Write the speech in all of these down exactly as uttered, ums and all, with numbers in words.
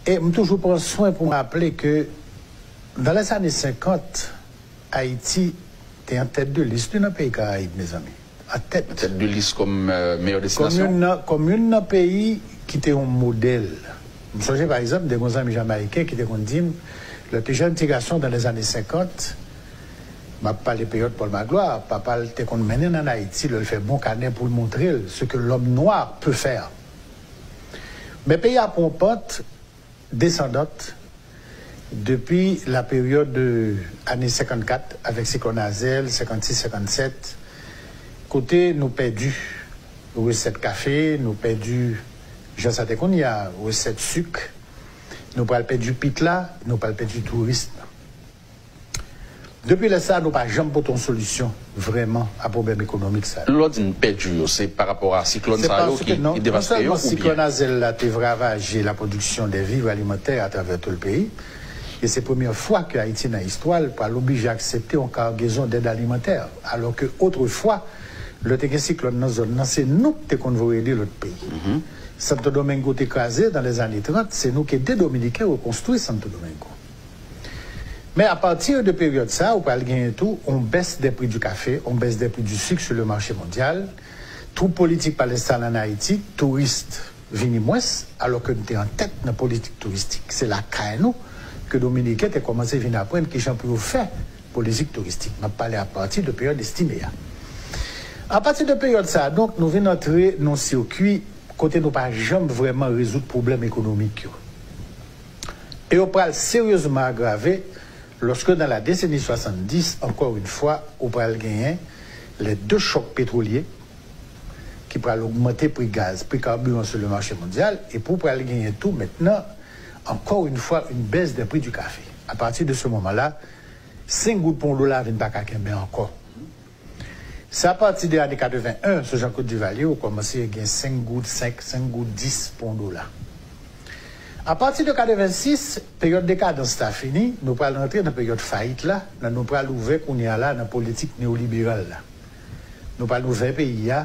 E m toujou pran swen pou m raple ke dans les années cinquante, Ayiti te an tèt de lis, wi, nan peyi Karayib, mezanmi. An tèt. Tèt de lis kòm, euh, meyè destinasyon? Kòm youn nan, kòm youn nan peyi ki te yon modèl. M sonje, pa egzanp, de gon zanmi jamayiken ki te konn di m, lè te jèn ti gason dans les années cinquante, m ap pale peryòd Paul Magloire, papa l te konn mennen l ann Ayiti lè l fè bon kanè pou l montre l ce que l'homme noir peut faire. Men peyi a pran yon pant desandant depi la peryòd de ane senkannkat avèk siklòn Azèl, senkannsis, senkannsèt, kote nou pèdi resèt kafe, nou pèdi, jan sa te konn ye a, resèt sik, nou pral pèdi pitla, nou pral pèdi touris. Depi lè sa a, nou pa janm pote yon solisyon vrèman a pwoblèm ekonomik sa yo. Lè w di n pèdi yo, se pa rapò a siklòn sa yo ki, ki devaste yo, oubyen? Se paske non, non sèlman siklòn Azèl la te ravaje la production des vivres alimentaires à travers tout le pays, e se premyè fwa ke Ayiti nan istwa l pral oblije aksepte yon kagezon dèd alimantè, alò ke otrefwa, lè te gen siklòn nan zòn nan, se nou k te konn voye li lòt peyi. Santo Domingo te kraze dans les années trente, se nou ki ede Dominiken rekonstwi Santo Domingo. Men apati de peryòd sa a, ou pral genyen tou yon baisse des prix du café, yon baisse des prix du sucre sur le marché mondial. Twoup politik pa l enstale ann Ayiti, touris vini mwens, alò ke nou te an tèt nan politik touristik. Se lakay nou ke Dominiken te kòmanse vin aprann kijan pou yo fè politik touristik. M ap pale apati de peryòd Estimé a. Apati de peryòd sa a, donk, nou vin antre nan yon sikwi kote nou pa janm vrèman rezoud pwoblèm ekonomik yo. E yo pral seryezman agrave lòske, dans la décennie soixante-dix, encore une fois, ou pral genyen les deux chocs pétroliers ki pral ogmante pri gaz, pri kabiran sur le marché mondial, epi ou pral genyen tou mentnan, encore une fois, une baisse des prix du café. À partir de ce moment-là, senk goud pou yon dola vin pa ka kenbe ankò. Se apati de ane katreven en, sou Jean-Claude Duvalier, ou kòmanse gen senk goud senk, senk goud dis pou yon dola. Apati de katreven sis, peryòd dekadans la fini, nou pral rantre nan peryòd fayit la, nan nou pral ouvè kounye a la nan politik neyoliberal la. Nou pral ouvè peyi a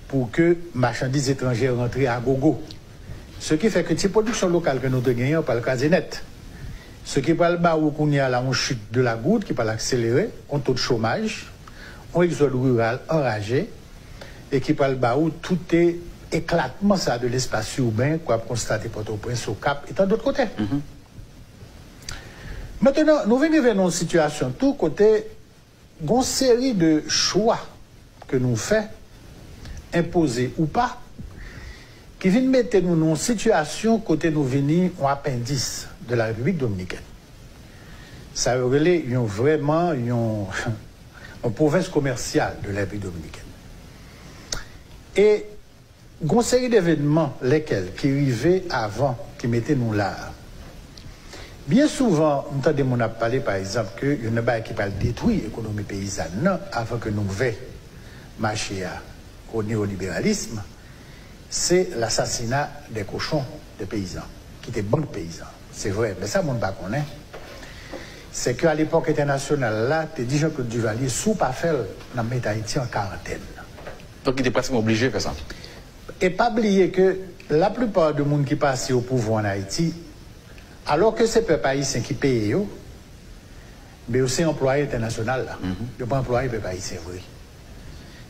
pou ke machandiz etranjè rantre a gogo. Ce qui fait que ti pwodiksyon lokal ke nou te genyen an pral kraze nèt. Ce qui pral ba ou kounye a la yon chute de la gourde ki pral akselere, yon to de chomaj, yon egzòd riral anraje, e ki pral ba ou tout eklatman sa de lespas iben ke w ap konstate Pòtoprens, Okap, e tan dòt kote. Mentnan, nou vin rive nan yon sitiyasyon tou kote gon seri de chwa ke nou fè, enpoze ou pa, ki vin mete nou nan yon sitiyasyon kote nou vini yon apendis de la Repiblik Dominikèn. Sa yo rele yon vrèman yon, yon pwovens komèsyal de la Repiblik Dominikèn. E gon seri devenman, lekel ki rive avan, ki mete nou la a. Byen souvan, m tande moun ap pale, pa egzanp, ke youn nan bagay ki pral detwi ekonomi peyizàn nan avan ke nou ouvè mache a o neyoliberalism, se lasasina de kochon de peyizan, ki te bank peyizan. Se vre, men sa moun pa konnen, se ke alepòk entènasyonal la te di Jean-Claude Duvalier, si w pa fè l, n ap mete Ayiti an karantèn. Donk, li te pratikman oblije fè sa. E pa bliye ke laplipa de moun ki pase o pouvwa ann Ayiti, alò ke se pèp ayisyen ki peye yo, men yo se anplwaye entènasyonal la. Yo pa anplwaye pèp ayisyen vre.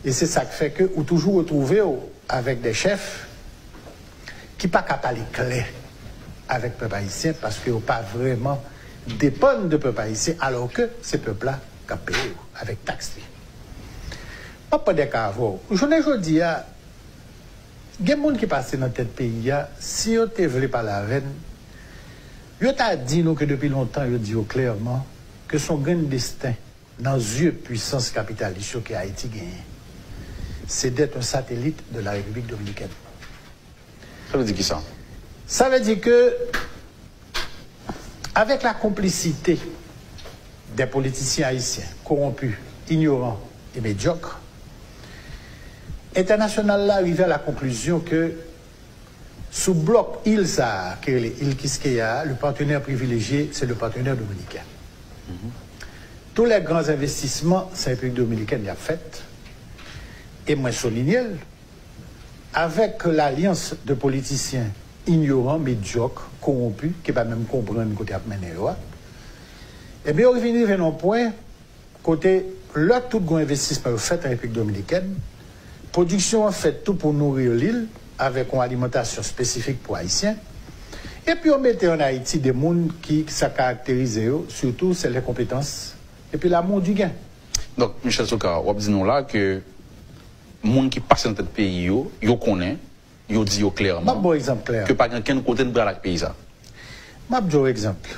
E se sa k fè ke ou toujou retwouve w avèk de chèf ki pa ka pale klè avèk pèp ayisyen paske yo pa vrèman depann de pèp ayisyen, alò ke se pèp la k ap peye yo avèk taks li. M ap pran de ka avè w. Jounen jodi a, gen moun ki pase nan tèt peyi a, si yo te vle pale avè n, yo ta di nou ke depi lontan yo di yo klèman ke se yon grenn desten nan zye pwisans kapitalis yo ke Ayiti genyen, se d'être un satellite de la République dominicaine. Sa vle di kisa? Sa vle di ke, avec la complicité des politiciens haïtiens corrompus, ignorants et médiocres, entènasyonal la rive a la konklisyon ke sou blòk il sa a, ki rele il Kiskeya a, le partenaire privilégié, c'est le partenaire dominicain. Tous les grands investissements, se Repiblik Dominikèn y ap fèt. E mwen soulinye l, avec l'alliance de politiciens inyoran, medyòk, kowonpi, ki pa menm konprann kote y ap mennen yo a. Ebyen, yo vin rive nan yon pwen kote, lè tout gwo envestisman yo fèt an Repiblik Dominikèn, pwodiksyon an fèt tou pou nouri li avèk yon alimantasyon espesifik pou Ayisyen. Epi yo mete ann Ayiti de moun ki sa karakterize yo, sitou, se lenkonpetans epi l'amour du gain. Donk, Michel Soukara, w ap di nou la ke moun ki pase nan tèt peyi yo, yo konnen, yo di yo klèman. M ap ba w egzanp klè. Ke pa gen okenn kote n pral ak peyi sa. M ap di w egzanp.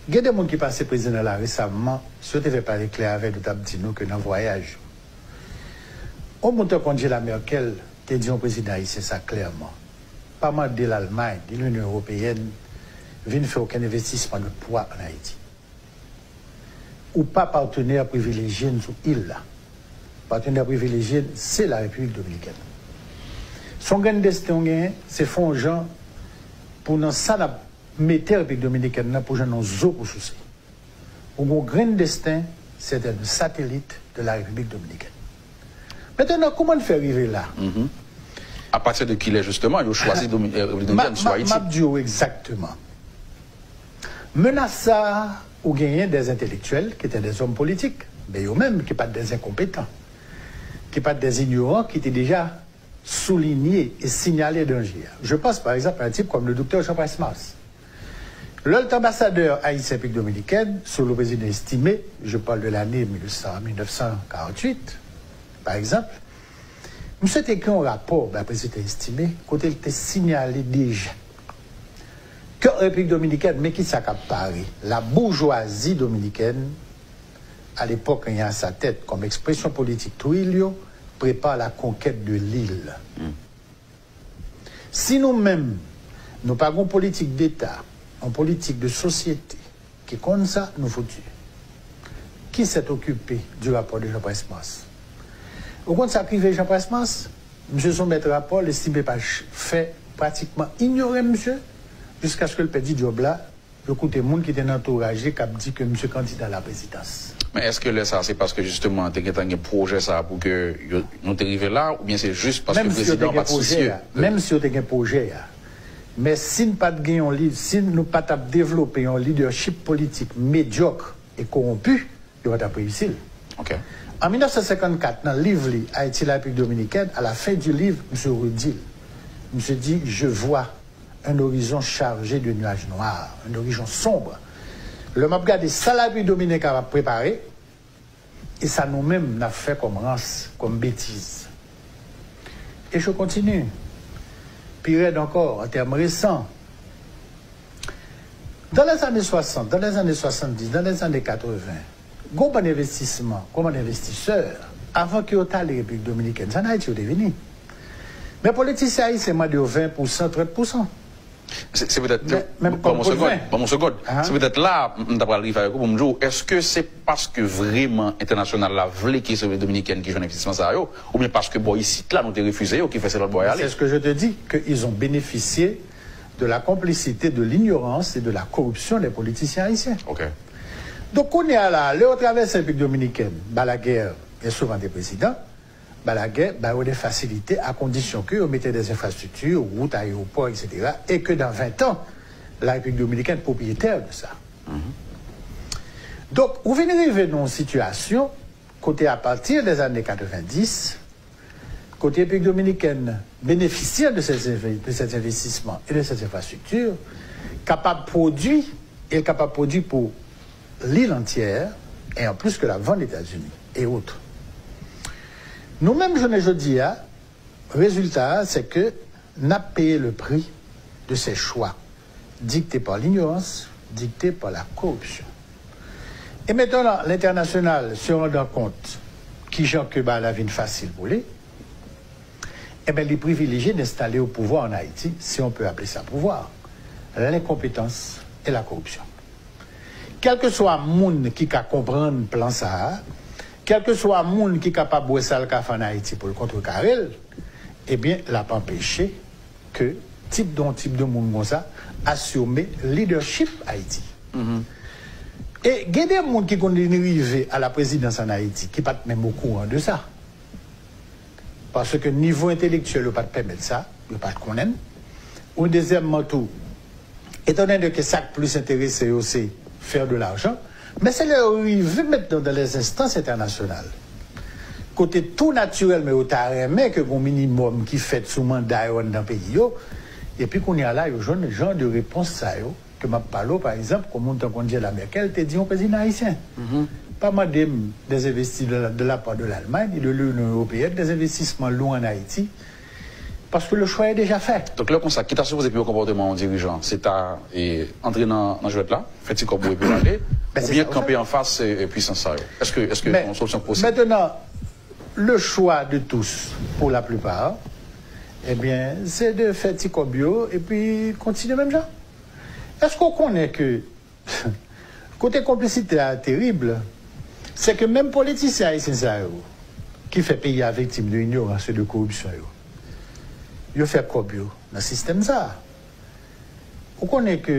Gen de moun ki pase prezidan la resaman, si yo te fè pale klè avè l, yo t ap di nou ke nan vwayaj yo. Yon moun tankou Angela Merkel te di yon prezidan ayisyen sa klèman. Pa mande Lalmay, ni Linyon Ewopeyèn vin fè okenn envestisman lòt pwa ann Ayiti. Ou pa patenè privilejye n sou il la. Patenè privilejye n, se Larepiblik Dominikèn. Se yon grenn desten w genyen, se fè yon jan pou nan sa n ap mete Repiblik Dominikèn nan pou jwenn yon zo pou souse. Ou gen yon grenn desten, se d'être un satellite de la République dominicaine. Maintenant, kòman n fè rive la? A pati de kilè, jisteman, yo chwazi Domi- eh, Repiblik Dominikèn sou Ayiti? M ap di w egzakteman. Menas sa a, ou genyen des intellectuels qui étaient des hommes politiques, men yo menm ki pa t des incompétents, ki pa t des ignorants, ki te deja soulinye e sinyale danje a. Je pense par exemple à un type comme le docteur Jean Price Mars. Lè l t anbasadè ayisyen Repiblik Dominikèn, sou le prezidan Estimé, je parle de l'année mil huit cents, mil nèf san karant uit, pa egzanp, misye te ekri yon rapò bay prezidan Estimé, kote l te sinyale deja ke Repiblik Dominikèn, men kisa k ap pare, la bourgeoisie dominicaine, à l'époque ayant à sa tête comme expression politique Trujillo, prépare la conquête de l'île. Si nou menm, nou pa gen yon politik deta, yon politik de sosyete ki konn sa, nou fouti. Qui s'est occupé du rapport de Jean Price Mars? Ou konn sa k rive Jean Price Mars? Misye soumèt rapò l, Estimé pa fè, pratikman inyore misye, jiskaske l pèdi djòb la, yo koute moun ki te nan antouraj li k ap di ke misye kandida laprezidans. Men èske lè sa a, se paske jisteman te gentan gen pwojè sa a pou ke yo, nou te rive la, oubyen se jis paske prezidan an pa t sousye de... Menm si yo te gen pwojè a, men si n pa t gen yon li, si nou pa t ap devlope yon lidèchip politik medyòk e kowonpi, yo pa t ap reyisi l. An mil nèf san senkannkat, nan liv li Haïti, la République dominicaine, à la fin du livre, misye redi l. Misye di, Je vois un horizon chargé de nuages noirs, un horizon sombre. Lè m ap gade sa Larepiblik Dominiken ap prepare, e sa nou menm n ap fè kòm rans, kòm betiz. E je continue. Pi rèd ankò, an tèm resan, dans les années soixante, dans les années soixante-dix, dans les années quatre-vingts, gon bann envestisman, gon bann envestisè, avan ke yo t ale Repiblik Dominikèn, se ann Ayiti yo te vini. Men politisyen ayisyen mande yo ven pousan, trant pousan. Se petèt... Ban m yon segond, ban m yon segond. Se petèt la m ta pral rive avèk ou pou m di w, èske se paske vrèman entènasyonal la vle ke se Repiblik Dominikèn ki jwenn envestisman sa yo, oubyen paske bò isit la nou te refize yo ki fè se lòt bò y ale? C'est ce que je te dis, que ils ont bénéficié de la complicité, de l'ignorance et de la corruption des politiciens haïtiens. Donk kounye a la, lè yo travèse Repiblik Dominikèn, Balaguer byen souvan te prezidan, Balaguer ba yo de fasilite a kondisyon ke yo mete des infrastructures, wout, ayewopò, et cetera, et que dans vingt ans, la République dominicaine est propriétaire de ça. Donk, ou vin rive nan yon sitiyasyon kote, à partir des années quatre-vingt-dix, kote Repiblik Dominikèn benefisye de ces, de ces investissements et de ces infrastructures, kapab pwodui, e l kapab pwodui pou l'île entière, et en plus que la vente États-Unis et autres. Nou menm jounen jodi a, rezilta a, c'est que n ap peye le prix de ces choix dictés par l'ignorance, dictés par la corruption. Et maintenant, l'international se rendant compte kijan ke bagay la vin fasil pou li, enben, li privilejye d'installer au pouvoir en Haïti, si on peut appeler ça pouvoir, l'incompétence et la corruption. Kèlkeswa moun ki ka konprann plan sa a, kèlkeswa moun ki kapab wè sa l ka fè ann Ayiti pou l kontrekare l, ebyen, l ap anpeche ke tip de, yon tip de moun konsa asime lidèchip Ayiti. E gen de moun ki konn vin rive a la prezidans ann Ayiti ki pa t menm okouran de sa. Paske nivo entelektyèl yo pa t pèmèt sa, yo pa t konnen l. Ou dezyèmman tou, etan done ke sa k plis enterese yo se faire de l'argent, men se lè yo rive mentnan dans les instances internationales, kote tou natirèlman yo ta renmen ke gon minimòm ki fèt sou manda yo anndan peyi yo, epi kounye a la yo jwenn jan de repons sa yo ke m ap pale w, pa egzanp, kon moun tankou Angela Merkel te di yon prezidan ayisyen. Pa mande m des investissements de la, de la part de l'Allemagne et de l'Union européenne, des investissements lourds en Haïti, parce que le choix est déjà fait. Donk, lè konsa, ki ta sipoze pi bon konpòteman yon dirijan? Se ta e, antre nan, nan jwèt la, fè ti kòb ou epi w ale, oubyen kanpe anfas e, e pwisans sa yo? Èske, èske yon solisyon posib? Maintenant, le choix de tous, pour la plupart, ebyen, se de fè ti kòb yo epi kontinye menm jan. Èske w konnen ke kote konplisite a terib, se ke menm politisyen ayisyen sa yo, ki fè peyi a viktim de inyorans e de koripsyon yo, yo fè kòb yo nan sistèm sa a. Ou konnen ke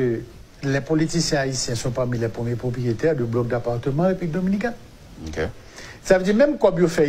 les politiciens haïtiens sont parmi les premiers propriétaires de blocs d'appartements en République dominicaine. Sa vle di menm kòb yo fè